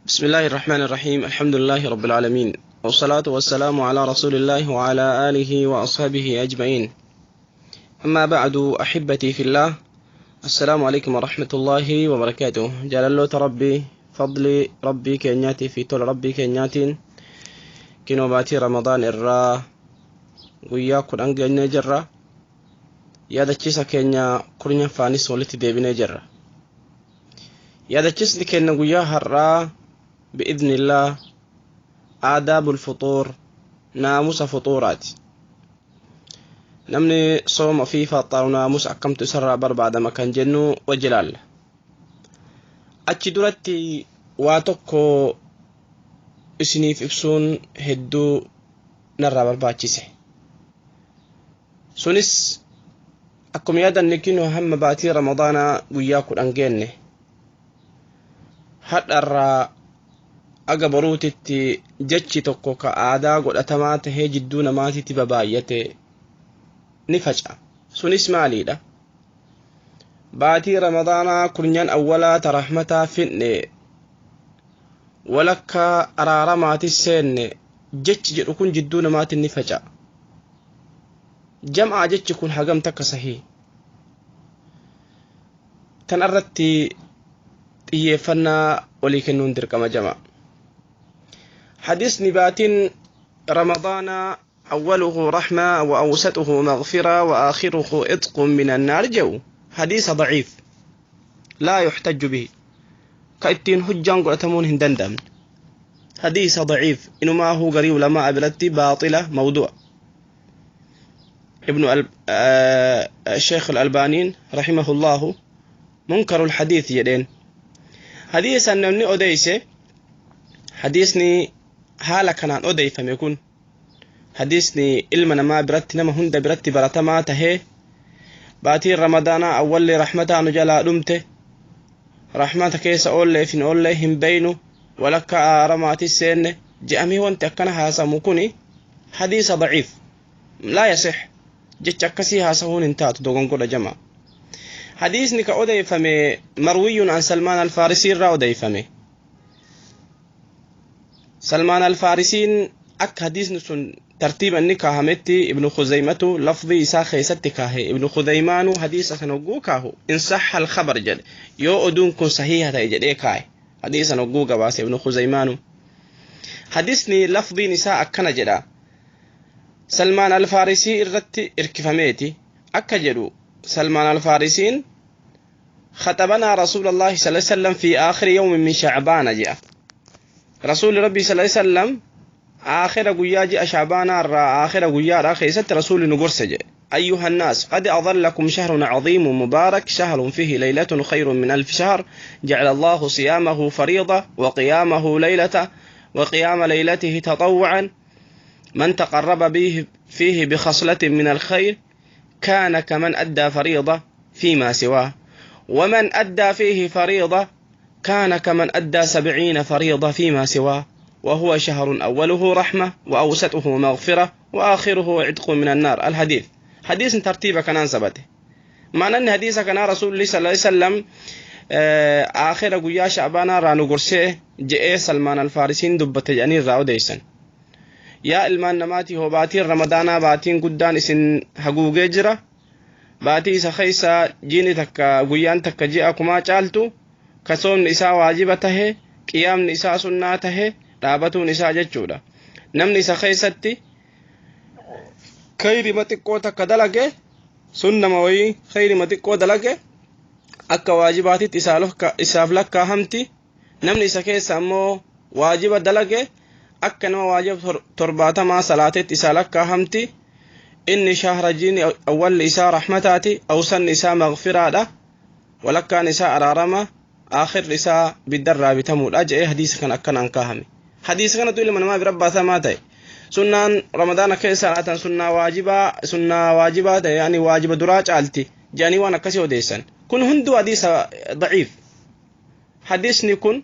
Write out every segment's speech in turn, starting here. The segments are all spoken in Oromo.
بسم الله الرحمن الرحيم، الحمد لله رب العالمين، والصلاة والسلام على رسول الله وعلى آله وأصحابه أجمعين. أما بعد، أحبتي في الله، السلام عليكم ورحمة الله وبركاته. جلال ربي، فضل ربي keenyaatii fi tola Rabbii keenyaatiin kinoo baatii Ramadaan irraa guyyaa 10 geenyee jirra. Yaadachiisa keenya kurnaffaanis walitti deebinee jirra. Yaadachiisni keenya guyyaa har'aa بإذن الله آداب الفطور، naamusa fuxuuraati. Namni sooma ofii faxxaaru naamusa akkamtu isarraa barbaadama kan jennu wajji ilaalla. Achi duratti waa tokko isiniif ibsuun hedduu narraa barbaachise. Sunis akkuma yaadanne kinoo hamma baatii Ramadaanaa guyyaa 10 geenne. Hadharraa aga boruutitti jechi tokko ka aadaa godhatamaa tahee jidduu namaatitti babaay'ate ni faca'a. Sunis maaliidha? Baatii Ramadaanaa kurnyan awwalaa ta rahmataa finne, walakkaa araaramaatis seenne jechi jedhu kun jidduu namaatiin ni faca'a. Jam'aa jechi kun hagam takka sahii? Tan irratti xiyyeeffannaa walii kennuun dirqama jama. حديث نبات رمضان أوله رحمة وأوسطه مغفرة وآخره عتق من النار جو حديث ضعيف لا يحتج به، كأتين هجان قلتمون هندندم. حديث ضعيف، إنما هو قريب لما أبلتي باطلة موضوع. ابن الشيخ الألبانين رحمه الله منكر الحديث يدين. حديث أنني أديسه حديثني haala kanaan odeeyfame kun hadiisni ilma namaa biratti nama hunda biratti baratamaa tahee baatiin Ramadaanaa awwalli rahmataa nu jalaa dhumte, rahmata keessa oolleef hin oollee hin beynu, walakka aaramaatis seenne je'amee wanti akkana haasamu kuni hadiisa daciif laa yasix. Jecha akkasii haasahuun hin taatu, dogongodha jama. Hadiisni ka odeeyfame marwiyyun an Salmaan Alfaarisii irraa odeeyfame. Salmaan Alfaarisiin akka hadiisni sun tartiiba inni kaahametti Ibnu Khuzaymatu lafdii isaa keessatti kaahe. Ibnu Khuzaymaanu hadiisa san hogguu kaahu "إن صح الخبر" jedhe, yoo oduun kun sahiha ta'e jedhee kaahe. Hadiisa san hogguu gabaase Ibnu Khuzaymaanu, hadiisni lafdiin isaa akkana jedha. Salmaan Alfaarisii irratti irkifameeti akka jedhu. Salmaan Alfaarisiin "خطبنا رسول الله صلى الله عليه وسلم في آخر يوم من شعبان" جاء. رسول ربي صلى الله عليه وسلم آخر guyyaa ji'a Shaabaanaa irraa آخر guyyaadha keessatti rasuulli nu gorse jedhe: "أيها الناس، قد أظلكم شهر عظيم مبارك، شهر فيه ليلة خير من 1000 شهر، جعل الله صيامه فريضة وقيامه ليلة وقيام ليلته تطوعا، من تقرب به فيه بخصلة من الخير كان كمن أدى فريضة فيما سواه، ومن أدى فيه فريضة كان كمن أدى 70 فريضة فيما سواه، وهو شهر أوله رحمة وأوسطه مغفرة وآخره عتق من النار." الحديث حديث ترتيب كان ثبته، معنى أن حديث كان رسول الله صلى الله عليه وسلم آخر guyyaa Shacbaanaa irraa nu gorsee je'ee Salmaan Alfaarisiin dubbate jedhanii irraa odeessan. Yaa ilmaan namaatii, hoo baatiin Ramadaanaa baatiin guddaan isin haguugee jira. Baatii isa keessa jiini takka guyyaan takka ji'a kumaa caaltu, kasoomni isaa waajiba tahe, qiyaamni isaa sunnaa tahe, dhaabatuun isaa jechuudha. Namni isa keessatti kayrima xiqqoo takka dalage, sunnama wayii kayrima xiqqoo dalage, akka waajibaatitti isaaf lakkaahamti. Namni isa keessa ammoo waajiba dalage, akka nama waajiba 70 salaatetti isaa lakkaahamti. Inni shahra jiini awwalli isaa rahmataati, awsanni isaa maghfiraadha, walakkaan isaa araarama, aakhirri isaa biddarraa bitamuudha jedhee hadiisa kan akkanaan kaahame. Hadiisa kanatu ilma namaa bira baatamaa ta'e. Sunnaan Ramadaana keessa laatan sunnaa waajibaa, sunnaa waajibaa ta'e, yaani waajiba duraa caalti jedhanii waan akkasii odeessan. Kun hunduu hadiisa daciif. Hadiisni kun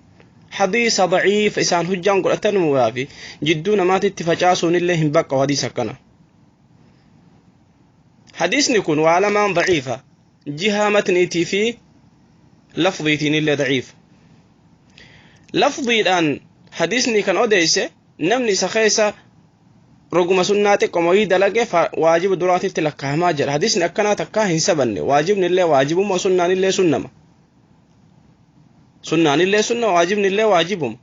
hadiisa daciif isaan hujjaan godhatanuudhaa fi jidduu namaatitti facaasuun illee hin baqqa'u hadiisa akkana. Hadiisni kun waa lamaan daciifa, jihaa matniitii fi lafdiitiin illee daciif. Lafdiidhaan hadiisni kan odeeyse namni isa keessa roguma sunnaa xiqqoomoyii dalage waajiba duraatitti lakkaa'amaa jira. Hadiisni akkanaa takkaa hin sabanne. Waajibni illee waajibuma, sunnaan illee sunnama. Sunnaan illee sunna, waajibni illee waajibuma.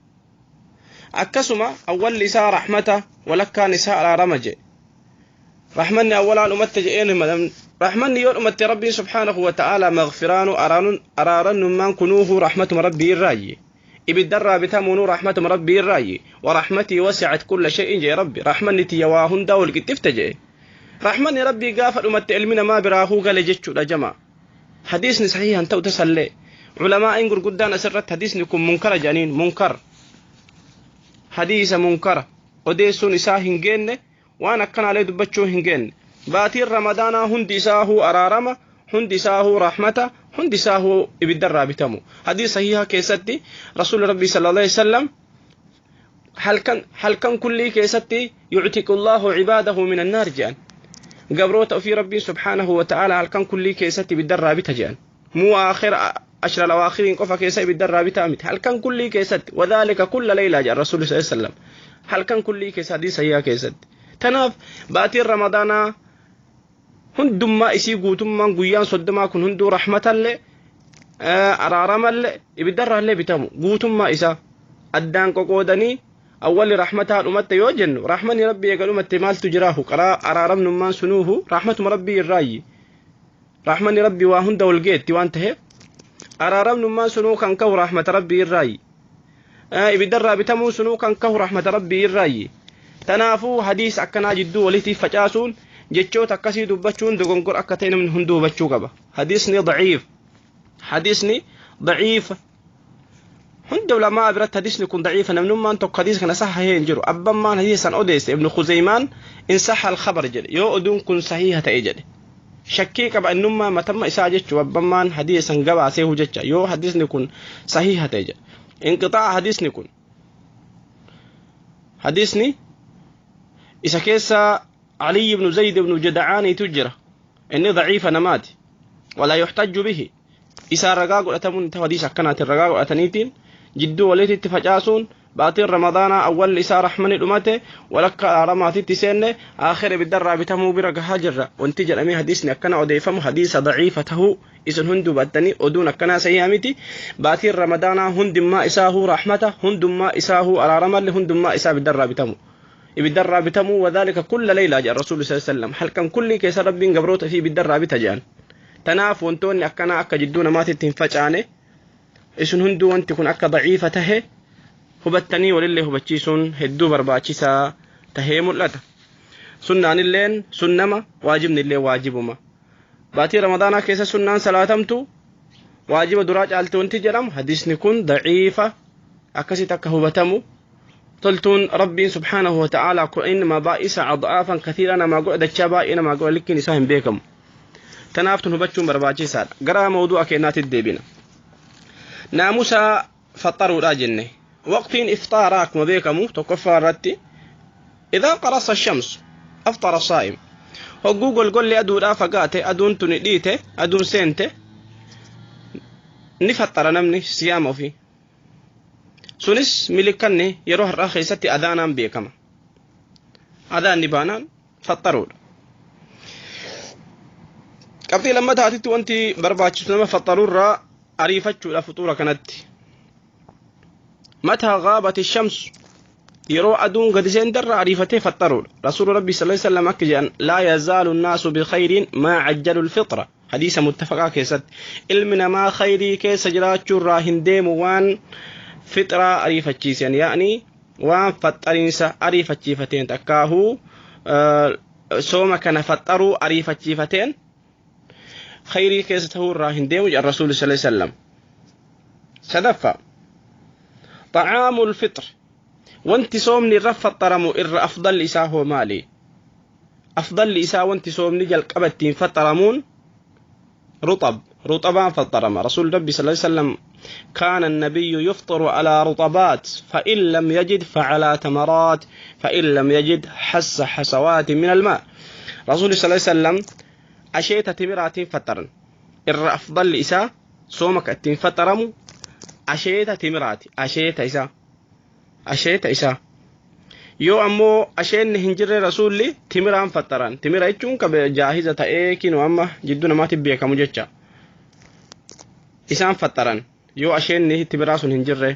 Akkasuma awwalli isaa rahmata, walakkaan isaa araarama jedhe. Rahmanni awwalaan dhumatte jedheen hima. Rahmanni yoo dhumatte Rabbiin subhaanahu wa ta'aalaa maghfiraanu araarannummaan kunuuhu rahmatuma Rabbii irraayyi. Ibiddarraa bitamuunuu rahmatuma Rabbii irraayyi. Warahmatii wasi'at kulla shay'in jedhe Rabbi. Rahmanni tiyya waa hundaa wal qixxifte jedhe. Rahmanni Rabbii gaafa dhumatte ilmi namaa biraahuu gale jechuudha jama. Hadiisni sahihan ta'u tasallee. Culamaa'in gurguddaan asirratti hadiisni kun munkara jedhaniin munkar. Hadiisa munkara odeessuun isaa hin geenne, waan akkanaalee dubbachuu hin geenne. Baatiin Ramadaanaa hundi isaahuu araarama, hundi isaahuu rahmata, hundi isaahuu ibiddarraa bitamu. Hadiisa sahiha keessatti Rasuulli Rabbii sallallahu alaihi wasallam halkan kullii keessatti yuctiqu Allahu cibaadahu min annaar jedhan. Gabroota ofii Rabbiin subhaanahu wa ta'ala halkan kullii keessatti ibiddarraa bita jedhan. Muu aakhira ashra lawaakhiriin qofa keessa ibiddarraa bitaa miti. Halkan kullii keessatti wadhaalika kulla leylaa jedhan Rasuulli sallallahu alaihi wasallam. Halkan kullii keessa hadiisa sahiha keessatti. Tanaaf baatiin Ramadaanaa hundummaa isii guutummaan guyyaan 30 kun hunduu rahmatallee araaramallee ibiddarraallee bitamu guutummaa isaa addaan qoqoodanii awwalli rahmataa dhumatte yoo jennu rahmanni Rabbii eega dhumatte maaltu jiraahu qaraa araaramnummaan sunuuhu rahmatuma Rabbii irraayyi. Rahmanni Rabbii waa hunda wal geetti waan ta'eef araaramnummaan sunuu kan kahu rahmata Rabbii irraayyi. Ibiddarraa bitamuun sunuu kan kahu rahmata Rabbii irraayyi. Tanaafuu hadiisa akkanaa jidduu walitti facaasuun jechoota akkasii dubbachuun dogongora akka ta'e namni hunduu hubachuu qaba. Hadiisni daciif. Hadiisni daciif. Hunda ulamaa biratti hadiisni kun daciifa, namnummaan tokko hadiisa kana sahahee hin jiru. Abbammaan hadiisa san odeesse Ibnu Khuzeymaan in saha al-khabar jedhe, yoo oduun kun sahiha ta'e jedhe. Shakkii qaba innummaa matamma isaa jechuu abbammaan hadiisa san gabaasee jecha yoo hadiisni kun sahiha ta'e jedhe. Inqixaa'a hadiisni kun. Hadiisni isa keessa علي بن زيد بن جدعان تجرة إني ضعيف نماتي ولا يحتج به. إسا رقاق أتمون تفديس أكنات الرقاق أتنيتين جدو وليت اتفجاسون باطل رمضان أول إسا رحمن الأمته ولك رماتي تسين آخر بالدرع بتمو برقها هاجر وانتجر أمي حديثني أكنا أديفم حديث ضعيفته إذن هندو باتني أدون أكنا سيامتي باطل رمضان هند ما إساه رحمته هند ما إساه على رمل هند ما إسا بالدرع بتمو ibiddarraa bitamuu wadhaalika kulla leylaa jedhan Rasuulli sallallahu alaihi wasallam halkan kulli keessa Rabbiin gabroota fi ibiddarraa bita jedhan. Tanaaf wantoonni akkanaa akka jidduu namaatitti hin facaane isin hunduu wanti kun akka daciifa tahe hubattanii walillee hubachiisuun hedduu barbaachisaa tahee mul'ata. Sunnaanilleen sunnama, waajibnillee waajibuma. Baatii Ramadaanaa keessa sunnaan salaatamtu waajiba duraa caalti wanti jedhamu hadiisni kun daciifa akkasitti akka hubatamu. Toltuun Rabbiin subhaanahu wa ta'aalaa kun innama baay'isa ad'aafan kathiira namaa godha dachaa baay'ee namaa godha likkiin isaa hin beekamu. Tanaaf tun hubachuun barbaachisaadha. Gara mawduu'a keenyaatti deebina. Naamusa faxaruudhaa jenne. Waqtiin iftaaraa akkuma beekamu tokkoffaa irratti idaa qarasa shamsu aftara saa'im. Hogguu golgolli aduudhaa fagaate aduun tuni dhiite aduun seente ni faxara namni siyaama ofii. Sunis milikkanni yeroo har'aa keessatti adaanaan beekama. Adaanni baanaan faxaruudha. Qabxii lammataatitti wanti barbaachisu nama faxaruurraa ariifachuudha fuxuura kanatti. Mataa ghaabati shamsu yeroo aduun gadi seentarra ariifatee faxaruudha. Rasuulli Rabbii sallallahu alaihi wasallam akka jedhan laa yazaalu nnaasu bikhayrin maa cajjalu lfixra. Hadiisa muttafaqaa keessatti ilmi namaa khayrii keessa jiraachuurraa hin deemu waan fixraa ariifachiisan yaa'ni waan faxariinsa ariifachiifateen takkaahuu sooma kana faxaruu ariifachiifateen khayrii keessa ta'uurraa hin deemu jedhan Rasuulli sallallahu alaihi wasallam. Sadaffaa طعام الفطر wanti soomni irra faxaramu irra afdalli isaa hoo maali? Afdalli isaa wanti soomni jalqaba ittiin faxaramuun ruxab, ruxabaan faxarama. Rasuulli Rabbi sallallahu alaihi wasallam كان النبي يفطر على رطبات فإن لم يجد فعلى تمرات فإن لم يجد حس حسوات من الماء. رسول صلى الله عليه وسلم أشيت تمرات فطرن إر أفضل إساء صومك أتين فطرمو Asheeta timiraati. Asheeta isaa. Asheeta isaa. Yoo ammoo asheenni hin jirre rasuulli timiraan faxaran. Timira jechuun qabe jaahiza ta'ee kinoo amma jidduu namaatti beekamu jecha. Isaan faxaran yoo asheenni timiraa sun hin jirre.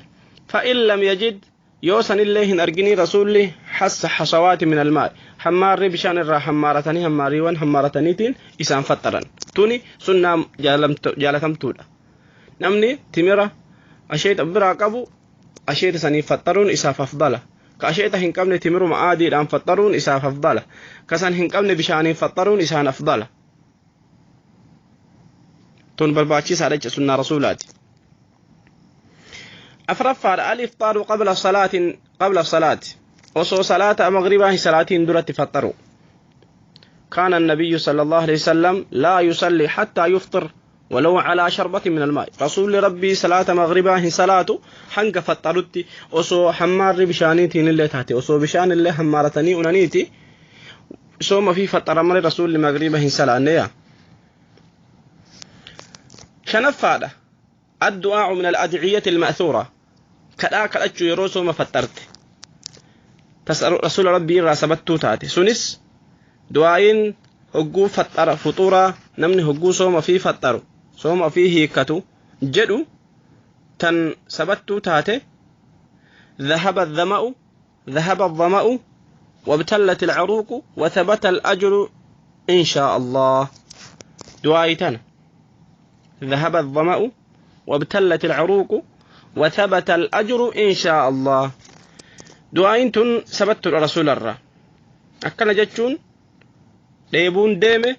Fa'in lam yajid yoo sanillee hin argini rasuulli hassa hasawaati min almaa hammaarri bishaan irraa hammaaratanii hammaariiwwan hammaarataniitiin isaan faxaran. Tuni sunnaa jaalatamtuudha. Namni timira asheeta biraa qabu asheeta sanii faxaruun isaaf afdala. Ka asheeta hin qabne timiruma aadiidhaan faxaruun isaaf afdala. Ka san hin qabne bishaaniin faxaruun isaan afdala. Tun barbaachisaadha jecha sunnaa rasuulaati. Afraffaadha al-iftaaru qabla salaatin qabla salaati. Osoo salaata maghribaa hin salaatiin duratti faxaru. كان النبي صلى الله عليه وسلم لا يصلي حتى يفطر ولو على شربة من الماء. رسول ربي صلاة مغربا صلاة حنك فطرتي أصو حمار بشانيتي اللي تحتي أصو بشان اللي حمارتني أنانيتي سوما في فطر مر رسول مغربا صلاة نيا. شنفادة الدعاء من الأدعية المأثورة كلا كلا يرو سوما فطرت تسأل رسول ربي راسبتو تاتي سنس دعاء هجو فطر فطورة نمني هجو سوما في فطرو sooma ofii hiikkatu jedhu tan sabattuu taate ذهب الظمأ ذهب الظمأ وابتلت العروق وثبت الأجر إن شاء الله. دعايتنا ذهب الظمأ وابتلت العروق وثبت الأجر إن شاء الله. دعايتن سبت الرسول الرا أكنا جتشون ديبون ديمه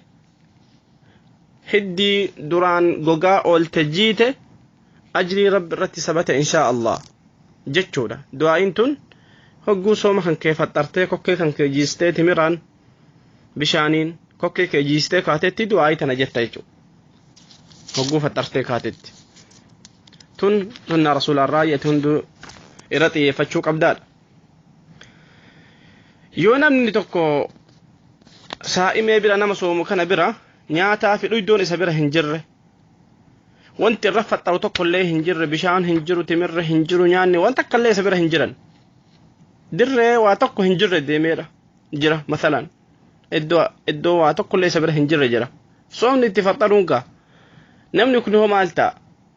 هدي duraan gogaa oolte jiite ajrii rabbi irratti sabate inshaa Allah jechuudha. Du'aa'iin tun hogguu sooma kan kee faxartee kokkee kan kee jiistee timiraan bishaaniin kokkee kee jiistee kaatetti du'aa'ii tana jetta jechuudha. Hogguu faxartee kaatetti. Tun sunnaa rasuularraa yeeti hunduu irra xiyyeeffachuu qabdaadha. Yoo namni tokko saa'imee bira nama soomu kana bira nyaataa fi dhuydoon isa bira hin jirre wanti irra faxaru tokkollee hin jirre bishaan hin jiru timirre hin jiru nyaanni wanta akkallee isa bira hin jiran dirree waa tokko hin jirre deemeera jira masalan iddoo waa tokkollee isa bira hin jirre jira soomni itti faxaruun gaa namni kun hoo maal ta'a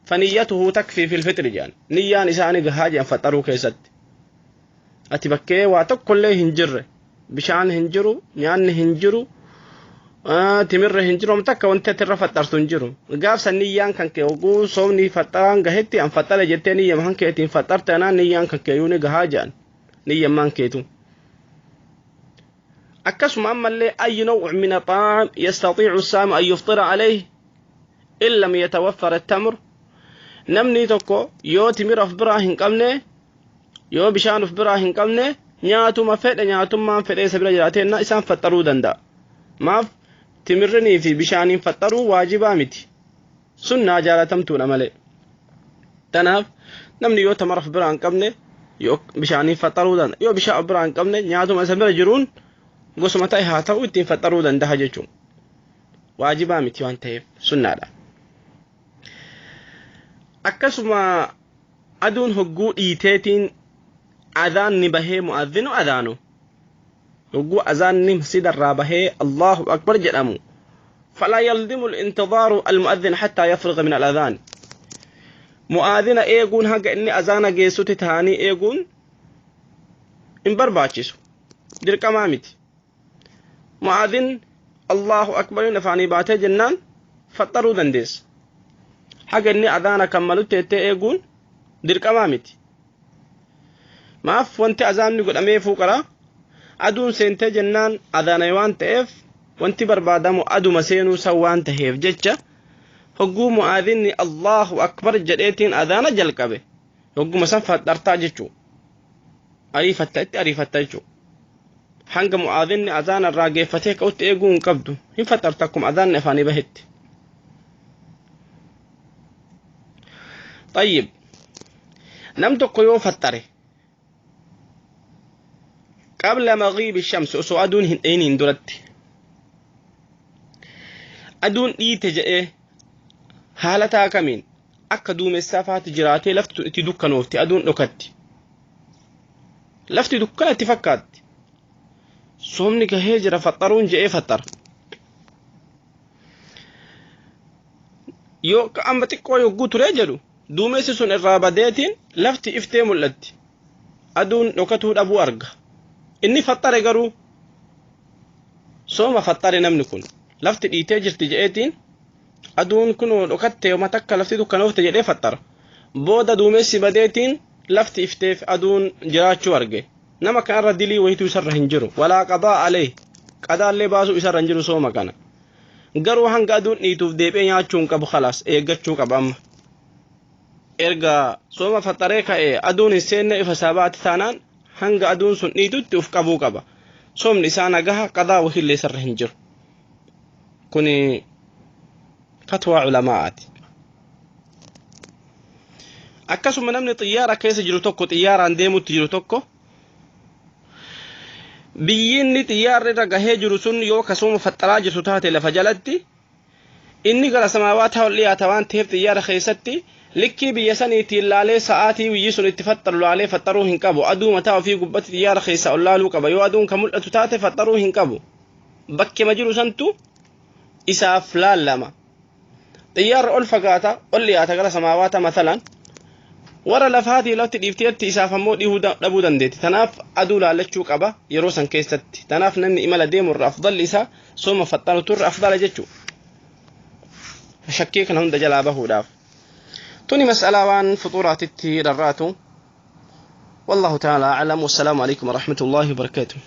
faniyyatuhu takfii fil fixri jedhan niyyaan isaanii gahaa jedhan faxaruu keessatti ati bakkee waa tokkollee hin jirre bishaan hin jiru nyaanni hin jiru timirre hin jiru takka wanti ati irra faxartu hin jiru gaafsa niyyaan kan kee oguu soomni faxaraan gahetti an faxare jettee niyyama kan keetiin faxarte anaan niyyaan kan kee yuuni gahaa jedhan niyyammaan keetu. Akkasuma ammallee ayyu naw'u min axaam yastatiicu saamu an yuftira alayhi in lam yatawaffar attamr. Namni tokko yoo timira of biraa hin qabne yoo bishaan of biraa hin qabne nyaatuma fedhe nyaatummaan fedhe isa bira jiraateenna isaan faxaruu danda'a. Maaf timirrinii fi bishaaniin faxaruu waajibaa miti sunnaa jaalatamtuudha malee. Tanaaf namni yoo tamara of biraa hin qabne yoo bishaaniin faxaruu danda'a yoo bishaan of biraa hin qabne nyaatuma isa bira jiruun gosuma ta'e haa ta'u ittiin faxaruu danda'a jechuun waajibaa miti waan ta'eef sunnaadha. Akkasuma aduun hogguu dhiiteetiin adaanni bahee mu'adhinu adaanu hogguu azaanni masjidarraa bahee Allahu akbar jedhamu فلا يلزم الانتظار المؤذن حتى يفرغ من الأذان. مؤذن eeguun haga inni azaana geessutti ta'anii eeguun hin barbaachisu dirqamaa miti. Mu'adhin Allahu akbar afaanii baatee jennaan faxaruu dandeessa. Haga inni azaana kammalutti ettee eeguun dirqamaa miti. Maaf wanti azaanni godhamee fuuqara aduun seentee jennaan azaana waan ta'eef wanti barbaadamu aduma seenuu san waan ta'eef jecha hogguu mu'aadhinni Allahu akbar jedheetiin azaana jalqabe hogguma san faxartaa jechuu ariifatta itti ariifatta jechuu hanga mu'aadhinni azaana irraa geeffatee ka'utti eeguu hin qabdu hin faxarta akkuma azaanni afaanii bahetti. طيب nam tokko yoo faxare قبل مغيب الشمس osoo aduun hin dheeniin duratti aduun dhiite jedhee haala taa kamiin Akka duumessaa faati jiraatee lafti itti dukkanoofti, aduun dhokatti. Lafti dukkana itti fakkaatti. Soomni gahee jira faxaruun je'ee faxara. Yoo amma xiqqoo yogguu turee jedhu duumessi sun irraa badeetiin lafti iftee mul'atti. Aduun dhokatuu dhabuu arga. Inni faxare garuu sooma faxare namni kun lafti dhiitee jirti je'eetiin aduun kunoo dhokattee yooma takka lafti dukkanoofte jedhee faxara. Booda duumessi badeetiin lafti ifteef aduun jiraachuu arge. Nama kanarra dilii wayituu isarra hin jiru. Walaa qadaa alee qadaallee baasuu isarra hin jiru sooma kana. Garuu hanga aduun dhiituuf deebi'ee nyaachuu hin qabu khalaas eeggachuu qaba amma. Erga sooma faxaree ka'ee aduun hin seenne ifa isaa baate taanaan hanga aduun sun dhiitutti uf qabuu qaba. Soomni isaa nagaha qadaa wahiillee isarra hin jiru. Kuni fatwaa culamaa'aati. Akkasuma namni xiyyaara keessa jiru tokko xiyyaaraan deemutti jiru tokko biyyi inni xiyyaarri irra gahee jiru sun yoo kasuma faxaraa jirtu taate lafa jalatti inni gara samaawaata ol dhiyaata waan ta'eef xiyyaara keessatti likkii biyya saniitiin laalee sa'aatii biyyi sun itti faxaru laalee faxaruu hin qabu. Aduu mataa ofii gubbatti xiyyaara keessa ol laaluu qaba. Yoo aduun kan mul'atu taate faxaruu hin qabu. Bakkema jiru santu isaaf laallama. Xiyyaarri ol fagaata ol dhiyaata gara samaawaata matalan warra lafaatii lafti dhiifteetti isaaf ammoo dhihuu dhabuu dandeetti. Tanaaf aduu laallachuu qaba yeroo san keessatti. Tanaaf namni imala deemu irra afdalli isaa sooma faxxanutu irra afdala jechuudha. Shakkii kana hunda jalaa bahuudhaaf. Tuni mas'alaa waan fuxuuraatitti rarraatu. Wallahu ta'ala a'lam. Wassalaamu alaikum warahmatullahi wabarakaatuh.